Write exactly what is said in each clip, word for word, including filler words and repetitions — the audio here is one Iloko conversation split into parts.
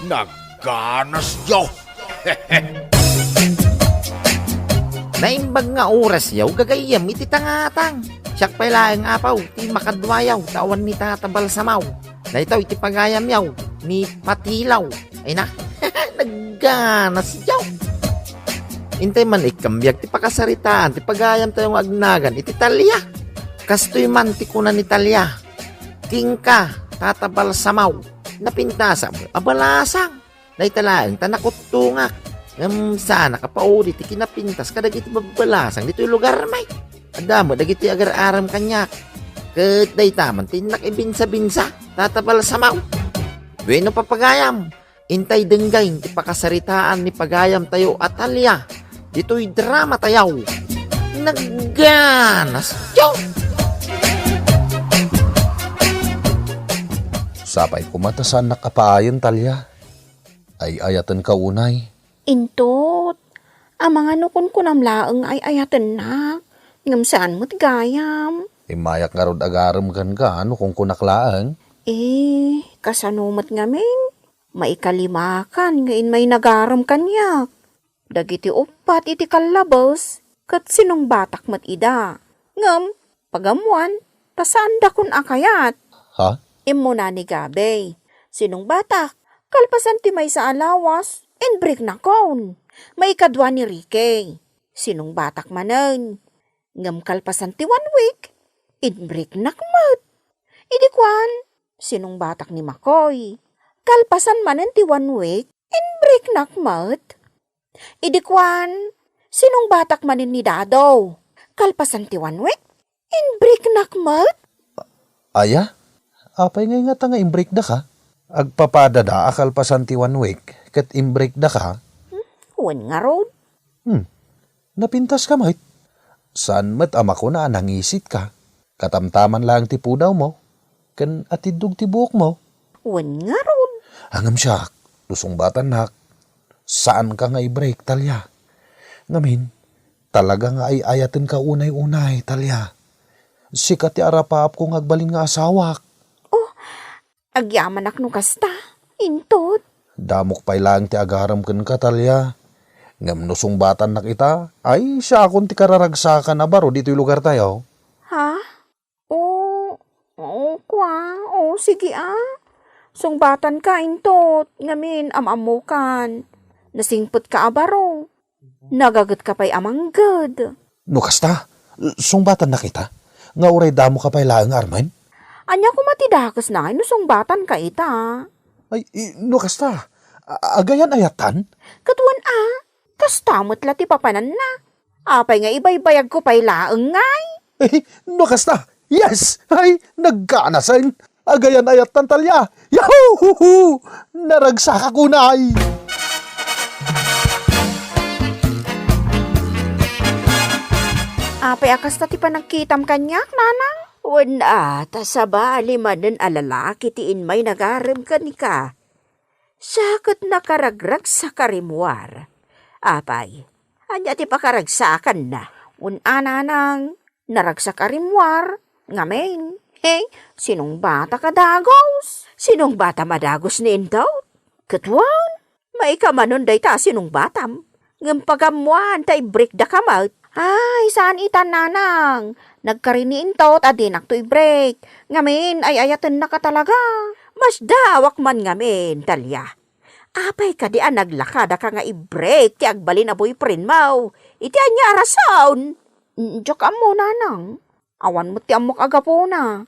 Nagganasyo! Naimbag nga orasyo, gagayyem iti tangatang. Siak pay laeng, Apo, ti makaduayo, ta awan ni Tata Balsamo. Daytoy ti pagayamyo, ni Patilaw. Ay na, nagganasyo. Intay man ikkambiag ti pakasaritaan ti pagayamtayo nga agnagan iti Talia. Kastoy man ti kuna ni Talia, "Kenka, Tata Balsamo, napintasam a balasang. Dayta laeng ta nakuttongak. Ngem saanak a paudi ti kinapintas kadagiti babbalasang ditoy lugarmi. Adda met dagiti agar-aram kaniak. Ket dayta man ti innak ibinsa-binsa, Tata Balsamo." Wenno, papagayam, intay denggen ti pakasaritaan ni pagayamtayo a Talia ditoy dramatayo. Nagganasyo! Sapay koma ta saannak a paayen, Talia. Ay-ayatenka unay. Intot, amangan no kunkunam laeng nga ay-ayatennak, ngem saan met gayam. Immayak ngarud agarem kenka no kunkunak laeng. Eh, kasano met ngamin? Maikalimakan nga immay nagarem kaniak. Dagiti uppat iti kallabes, ket sinungbatak met ida. Ngem, pagammoan, ta saandakon a kayat. Ha? Immuna ni Gabe. Sinungbatak, kalpasan ti maysa a lawas, inbreaknakon. Maikadua ni Ricky. Sinungbatak manen. Ngem kalpasan ti one week, inbreaknak met. Idi kuan, sinungbatak ni Makoy. Kalpasan manen ti one week, inbreaknak met. Idi kuan, sinungbatak manen ni Dado. Kalpasan ti one week, inbreaknak met. Aya? Apay ngay ngata nga inbreakdaka? Agpapadada a kalpasan ti one week ket inbreakdaka? Hmm, wen ngarud. Hmm. Napintaska met. Saan met a makuna a nangisitka. Katamtaman laeng ti pudawmo ken atiddog ti buokmo. Wen ngarud. Ngem siak, no sungbatannak, saanka nga i-break, Talia. Ngamin, talaga nga ay-ayatenka unay-unay, Talia. Sika ti arapaapko nga agbalin nga asawak. Oh, agyamanak no kasta, intot. Damok pay laeng ti agarem kenka, Talia. Ngem no sungbatannak ita, ay, siakon ti kararagsakan a baro ditoy lugartayo. Ha? O, o, kua, o, sige a. Sungbatanka intot, ngamin am-ammokan. Nasingpetka a baro. Nagagetka pay a mangged. No kasta, sungbatannak ita, nga uray damoka pay laeng nga armen? Ania koma ti dakesna ngay no sungbatanka ita? Ay, i-, no kasta, a-, agayan-ayatan? Ket wen a, kasta met la ti papananna. Apay nga ibaybayagko pay laeng ngay? Eh, no kasta, yes! Ay, nagkanasen! Agayan-ayatan, Talia! Yahoo! Naragsakak unay! Apay a kasta ti panagkitam kaniak, nanang? Wen a, ta sabali manen a lalaki ti immay nagarem kenka. Siak ket nakaragragsak a rimmuar. Apay, ania ti pakaragsakanna? Wen a, nanang, naragsak a rimmuar. Ngamin, he, sinungbatak a dagus. Sinungbatam a dagus ni intot. Ket wen, maikamanon dayta a sinungbatam. Ngem pagammoan ta i-breakdaka met. Ay, saan itan, nanang. Nagkari ni intot a dinakto i-break. Ngamin, ay-ayatennaka talaga. Masdaawak man ngamin, Talia. Apay kadi a naglakadaka nga i-break ti agbalin a boyfriendmo? Iti ania a rason? Mm, diak ammo, nanang. Awan met ti ammok a gapuna.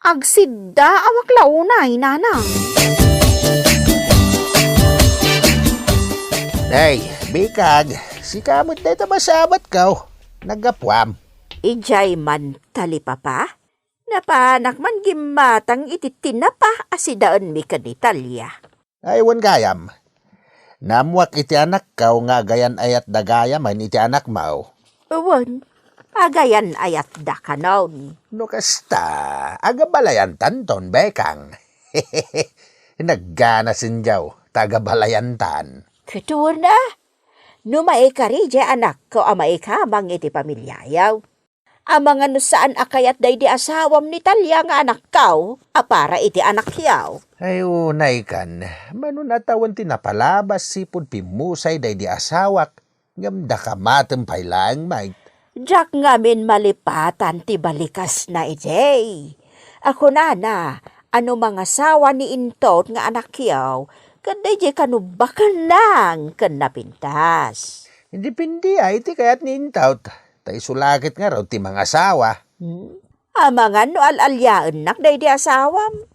Agsiddaawak la unay, nanang. Nay, bikag, sika met dayta masabatko. Naggapuam. Idiay man talipapa? Napanak man gimmatang iti tinapa a sidaenmi ken ni Talia. Ay, wen gayam. Naammoak iti anakko nga agayan-ayatda gayamen iti anakmo. Wen, agayan-ayatda kanon. No kasta, agabalayantanton, bekang. Nagganasenyo ta agabalayantan. Ket wen a, no maikari diay anakko a maikamang iti pamiliayo. Amangan no saan a kayat daydi asawam ni Talia nga anakkaw a para iti anakyaw. Ay, unay kan, mano a tawen ti napalabas sipud pimmusay daydi asawak, ngem daka matem pay laeng, Mike. Diak ngamin malipatan ti balikasna idiay. A kunana, a no mangasawa ni Intot nga anakyaw, ket daydiay kano baknang ken napintas. Depende a iti kayat ni Intot. Ta isu la ket ngarud ti mangasawa. Hmm? Amangan no al-aliaennak daydi asawam.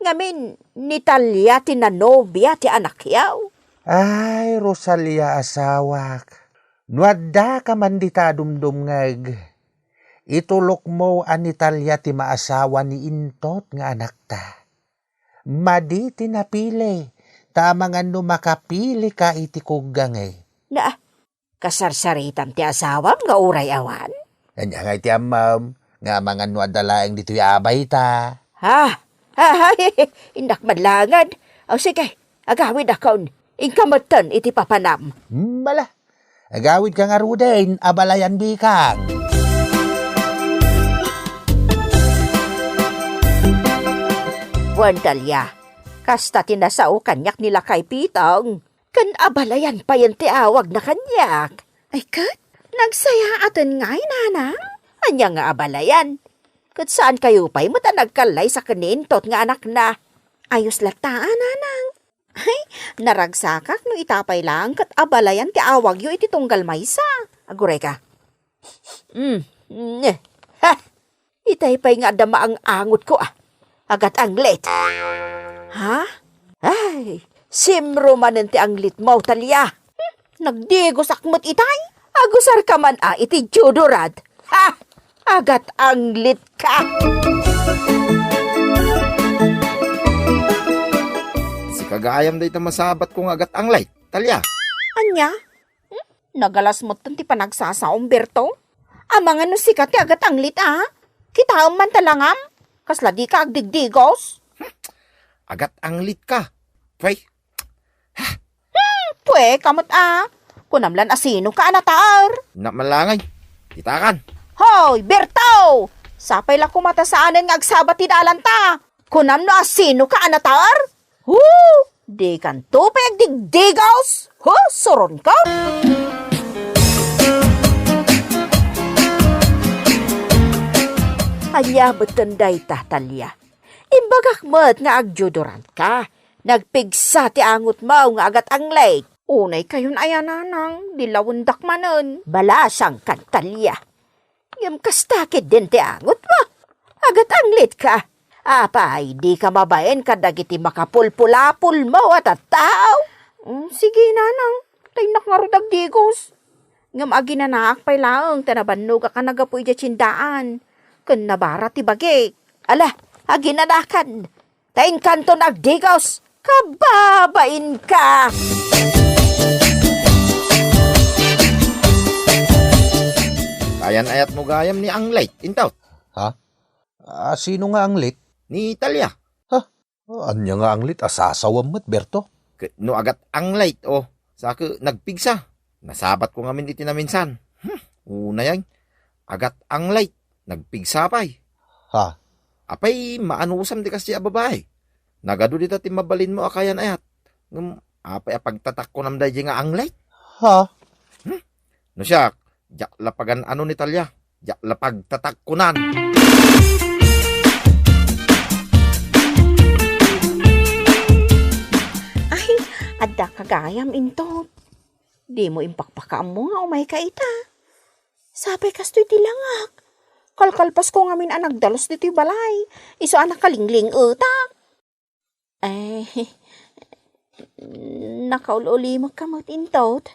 Ngamin, ni Talia ti nanobia ti anakyaw. Ay, Rosalia asawak, no addaka man dita dumdumngeg, itulokmo a ni Talia ti maasawa ni Intot nga anakta. Madi ti napili, ta amangan no makapilika iti kuggangay. Na, kasarsaritam ti asawam nga uray awan? Ania ngay ti ammam, nga amangan no adda laeng ditoy abay ta? Ha? Ha? Innak man laeng. O sige, agawidakon. Inka metten iti papanam. Hmm, bala. Agawidka ngaruden, abalayan bikang. Wen Talia, kasta ti nasao kaniak ni Lakay Pitong. Ken abalayan payen ti awagna kaniak. Ay ket, nagsayaaten ngay, nanang? Ania nga abalayan? Ket saan kayo pay met a nagkallaysa ken ni Intot nga anakna. Ayos latta, a, nanang. Ay, naragsakak no ita pay laeng ket abalayan ti awagyo iti tunggal maysa. Aguray ka. Mm, mm, eh. Ha! Itay pay nga adda maang-angotko, a. Agat-anglit. Ha? Ay, simro manen ti anglitmo, Talia. Hmm, nagdigosak met itay. Agusarka man, a, iti deodorant. Ha! Agat-anglitka. Sika gayam dayta masabatko nga agat-anglit, Talia. Ania? Hmm? Nagalas metten ti panagsasaom, Berto. Amangan no sika ti agat-anglit, a? Kitaem man ta langam. Kasla dika agdigdigos. Hmm, agat-anglitka. Pwe. Hmm, pwe ka met, a. Kunam lan a sinoka a nataer. Namalangay. Kitakan. Hoy, Berto! Sapay la koma ta saanen nga agsabat ti dalanta. Kunam no a sinoka a nataer? Hu! Dikanto pay agdigdigaws? Hu! Suronko! Ania metten dayta, Talia? Imbagak met nga agdeodorantka. Nagpigsa ti angotmo nga agat-anglit. Unay kayon aya, nanang, di lawendak manen. Balasangkan, Talia. Ngem kasta ketdin ti angotmo. Agat-anglitka. Apay, dika mabain kadagiti makapulpulapulmo a tattao? Mm, sige, nanang. Ta innak ngarud agdigos. Ngem aginanaak pay laeng ta nabannogak a naggapu idiay tiendaan. Ken nabara ti bagik. Ala, aginanakan. Ta inkanton agdigos, kababainka! Kayan-ayatmo gayam ni Anglet, Intot. Ha? A, sino nga Anglet? Ni Talia. Ha? Ania nga Anglet a sasawam met, Berto? Ket no agat-anglet, o, saka nagpigsa. Nasabatko ngamin iti naminsan. Hmm, unay, agat-anglet. Nagpigsa pay. Ha? Apay, maanusam ti kasdiay a babai. Nagadu dita ti mabalinmo a kayan-ayat. Ngem apay a pagtatakkonam daydiay nga anglet? Ha? Hmm? No siak, diak la pagan-ano ni Talia. Diak la pagtatakkonan. Ay, adda ka gayam, Intot. Dimo impakpakaammo nga umayka ita. Sapay kastoy ti langak. Kalkalpasko ngamin a nagdalus ditoy balay. Isu a nakalingling-etak. Eh, nakaul-ulimekka met, Intot.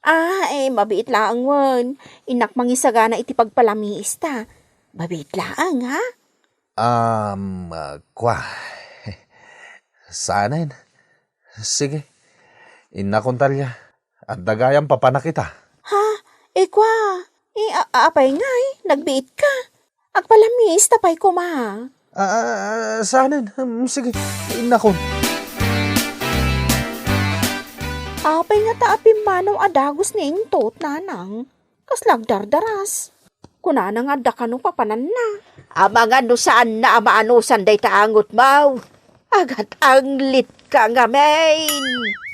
Ah, eh, mabiit laeng wen. Innak mangisagana iti pagpalamiista. Mabiit laeng, ha? Um, ah, kwa. Saanen. Sige. Innakon, Talia. Adda gayam papanak ita. Ha? Eh, kwa. Eh, a-, apay ngay? Nagbiit ka. Agpalamiista pay koma. Ah, ah, ah, saanen? Hmm, sige. Innakon. Apay nga ta a pimmanaw a dagus ni Intot, nanang? Kasla agdardaras. Kunana nga adda kano papananna. Amangan no saanna a maanusan dayta angutmo. Agat-anglitka ngamin.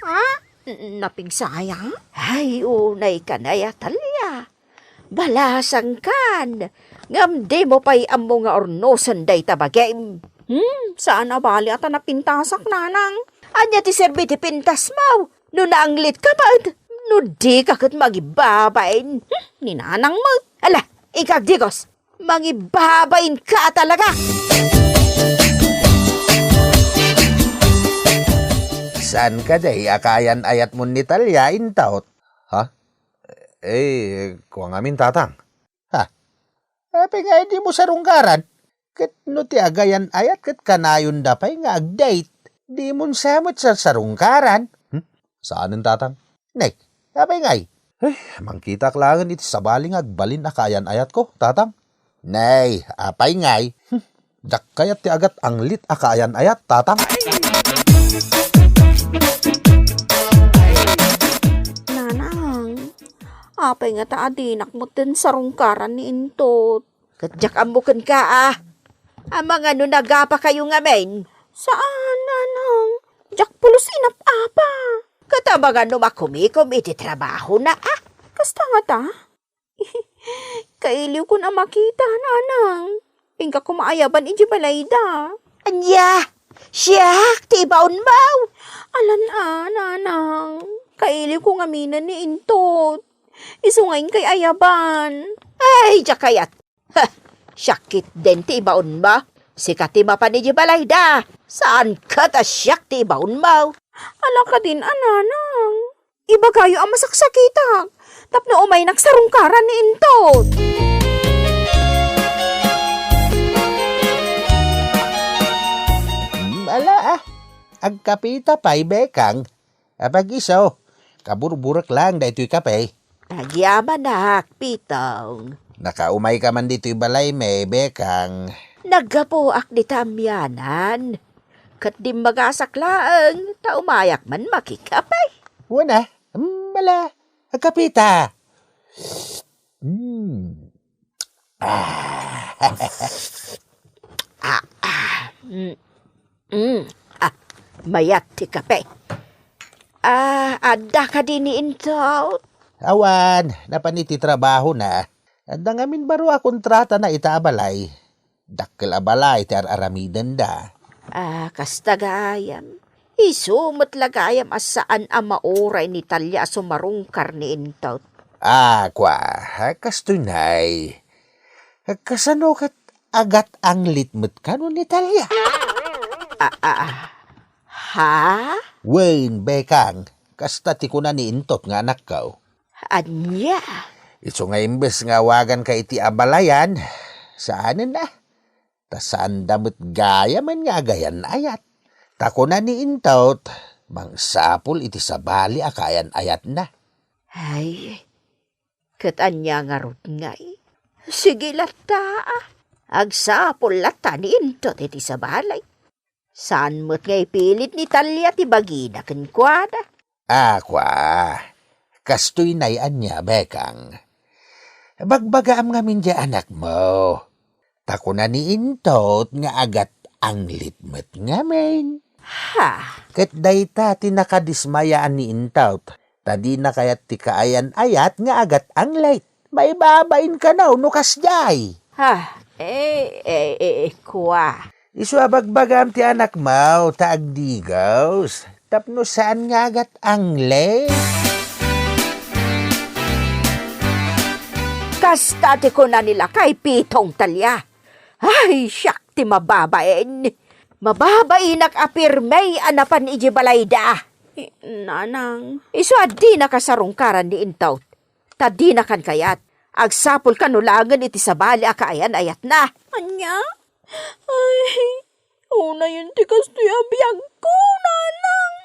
Ha? N-, napigsaya? Ay, unay ka na, Atalia. Balasangkan. Ngem dimo pay ammo nga urnosen dayta bagim. Hmm, saan a bali a ta napintasak, nanang. Ania ti serbi ti pintasmo? No naanglitka met, no dika ket mangibabain. Hmm, ni nanang met. Ala, inka agdigos. Mangibabainka talaga. Saan kadi a kaayan-ayatmon ni Talia, intaw? Ha? Eh, kua ngamin, tatang. Ha? Apay nga dimo sarungkaran? Ket no ti agayan-ayat ket kanayonda pay nga ag-date, dimon sa met sarsarungkaran. Hmm? Saanen, tatang? Nay, apay ngay? Eh, mangkitak laengen iti sabali nga agbalin a kaayan-ayatko, tatang. Nay, apay ngay? Hmm, diak kayat ti agat-anglit a kaayan-ayat, tatang. Nanang, apay ngata a dinak metten sarungkaran ni Intot? Ket diak ammo kenka, a. Amangan no nagapakayo ngamin. Saan, nanang. Diak pulos inap-apa. Ket amangan no makumikom iti trabahona, a. Kasta ngata? Kailiwkon a makita, nanang. Inka koma ayaban idiay balayda. Ania? Siak ti ibaonmo? Alan a, nanang. Kailiwko ngaminen ni Intot. Isu nga inkay ayaban. Ay, diak kayat. Heh, siak ketdin ti ibaonmo. Sika ti mapan idiay balayda. Saan ket a siak ti ibaonmo? Ala kadin a, nanang. Ibagayo a masaksakitak tapno umaynak sarungkaran ni Intot. Hmm, ala, a. Agkapeta pay, Bekang. Apag-isu, kaburburek laeng daytoy kape. Agyamanak, Pitong. Nakaumayka man ditoy balaymi, Bekang. Naggapuak dita amianan. Ket dimmagasak laeng, ta umayak man makikape. Wen a, mala, agkapeta. Hmm. Ah. Ah, ah. Mm. Mm. Ah, mayat ti kape. Ah, adda kadi ni Intot? Awan, napan iti trabahona. Adda ngamin baro a kontratana ita a balay. Dakkel a balay ti ar-aramidenda. Ah, kasta gayam. Isu met la gayam a saan a mauray ni Talia a sumarungkar ni Intot. Ah, kua, kastoy nay. Kasano ket agat-anglit met kano ni Talia? Ah, ah, ah. Ha? Wen, Bekang, kasta ti kuna ni Intot nga anakko. Ania? Isu nga imbes nga awaganka iti abalayan, saanen a. Ta saanda met gayamen nga agayan-ayat. Ta kuna ni Intot, mangsapul iti sabali a kaayan-ayatna. Ay, ket ania ngarud ngay? Sige latta, a. Agsapul latta ni Intot iti sabali. Saan met nga ipilit ni Talia ti bagina kenkuana? Ah, kua, kastoy nay ania, Bekang. Bagbagaam ngamin diay anakmo. Ta kuna ni Intot nga agat-anglit met ngamin. Ha? Ket dayta ti nakadismayaan ni Intot, ta dina kayat ti kaayan-ayat nga agat-anglit. Maibabain kano no kasdiay. Ha? Eh, eh, eh, kua. Isu a bagbagam ti anakmo, ta agdigos. Tapno saan nga agat-anglit. Kasta ti kuna ni lakay Pitong Talia. Ay, siak ti mababain. Mababainak a pirmi a napan idiay balayda. Eh, nanang. Isu a dinaka sarungkaran ni Intot. Ta dinakan kayat. Agsapulka no laengen iti sabali a kaayan-ayatna. Ania? Ay, unayen ti kastoy a biagko, nanang.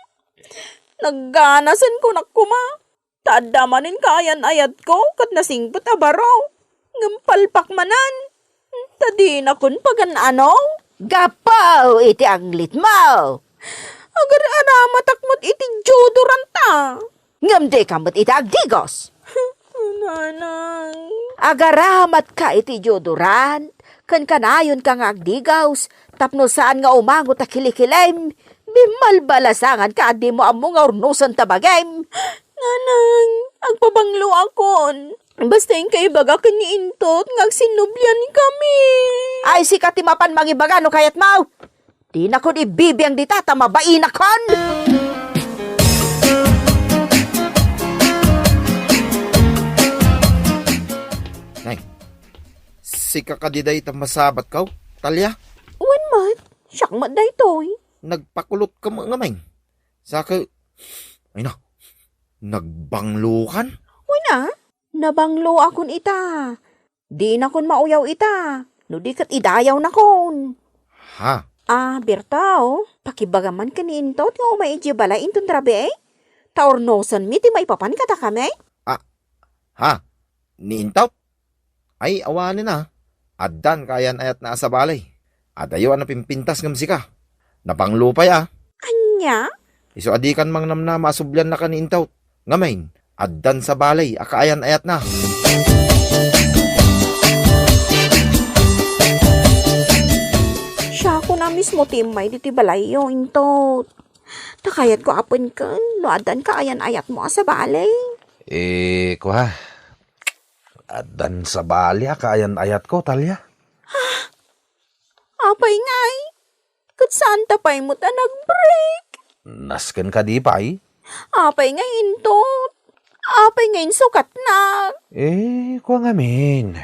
Nagganasenko nak koma. Ta adda manen kaayan-ayatko ket nasingpet a baro. Ngem palpak manen. Ta dinakon pagan-ano? Gapu iti anglitmo. Agar-aramatak met iti deodoranta. Ngem dika met ita agdigos. Nanang, Agaramatka iti deodorant, ken kanayonka nga agdigaws, tapno saan nga umangot a kilikilim. Bimbalbalasanganka a dimo ammo nga urnosen ta bagim. Nanang, agpabangloakon. Basta inka ibaga ken ni Intot nga agsinnubliankami. Ay, sika ti mapan mangibaga no kayatmo. Dinakon ibibiang dita ta mabainakon. Nay, sika kadi dayta masabatko, Talia? Wen met, siak met daytoy. Nagpakulotka met ngamin. Saka, ay na, nagbanglokan? Wen a, nabangloakon ita. Dinakon mauyaw ita, no di ket idayawnakon. Ha? Ah, Berto, pakibaga man ken ni Intot nga umay idiay balay inton rabii. Ta urnosenmi ti maipapan kadakami. Ah, ha? Ni Intot? Ay, awanen a. Addan kaayan-ayatna a sabali. Adayo a napimpintas ngem sika. Nabanglo pay a. Ania? Isu a dikan mangnamnama a subliannaka ni Intot. Ngamin, addan sabali a kaayan-ayatna. Siakon a mismo ti immay ditoy balayyo, Intot. Ta kayatko a penken no addan kaayan-ayatmo a sabali. Eh, kua, addan sabali a kaayan-ayatko, Talia. Apay ngay? Ket saanta pay met a nag-break? Nasken kadi pay? Apay ngay Intot? Apay ngay insukatna? Eh, kua ngamin.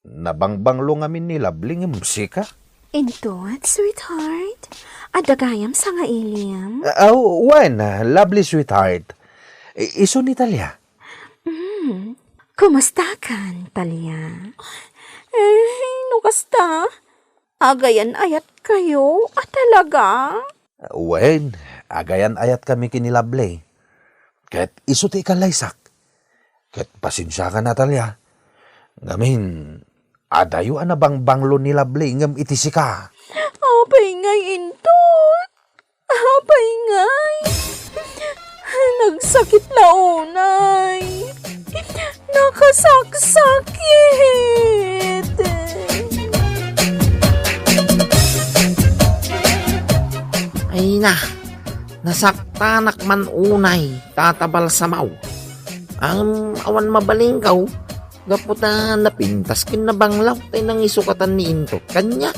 Nabangbanglo ngamin ni Lovely ngem sika? Intot, sweetheart. Adda gayam sangailim? Ah, aw, wen, ah, Lovely, sweetheart. I-, isu ni Talia? Hmm. Kumustakan, Talia? Eh, no kasta, agayan-ayatkayo a talaga? Wen, agayan-ayatkami ken ni Lovely. Ket isu ti ikallaysak. Ket pasensiakan, Natalia. Ngamin, adayo a nabangbanglo ni Lovely ngem iti sika. Apay ngay Intot? Apay ngay? Nagsakit la unay. Nakasaksakit. Ay na, nasaktanak man unay, Tata Balsamaw. Ngem awan mabalinkaw, gapu ta napintas ken nabanglaw tay nangisukatan ni Intot. Kaniak,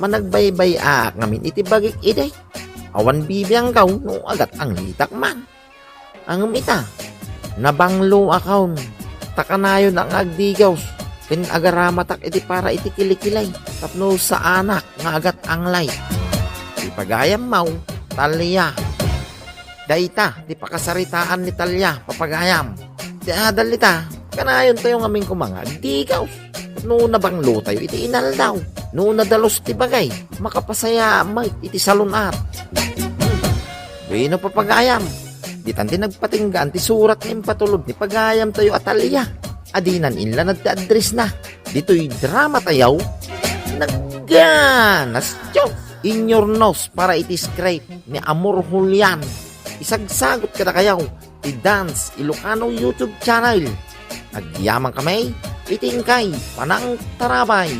managbaybayaak ngamin iti bagik idi. Awan bibiangkaw no agat-anglitak man. Ngem ita, nabangloakon, ta kanayon a nga agdigaws, ken agaramatak iti para iti kilikilay, tapno saanak nga agat-anglay. Ti pagayammaw, Talia. Dayta ti pakasaritaan ni Talia, papagayam. Ti adal ita, kanayontayo ngamin koma nga agdigaws. No nabanglotayo iti inaldaw, no nadalus ti bagay, makapasayaat met iti salun-at. Bueno, papagayam, ditan ti nagpatinggaan ti surat nga impatulod ni pagayamtayo a Talia. Adinan inlanad ti address na. Ditoy drama tayo, nagganas, tiyo, in your nose para iti script ni Amor Julian. Isagsagot kadakayo ti Dance Ilocano YouTube channel. Agyaman kami iti inkay panangtarabay.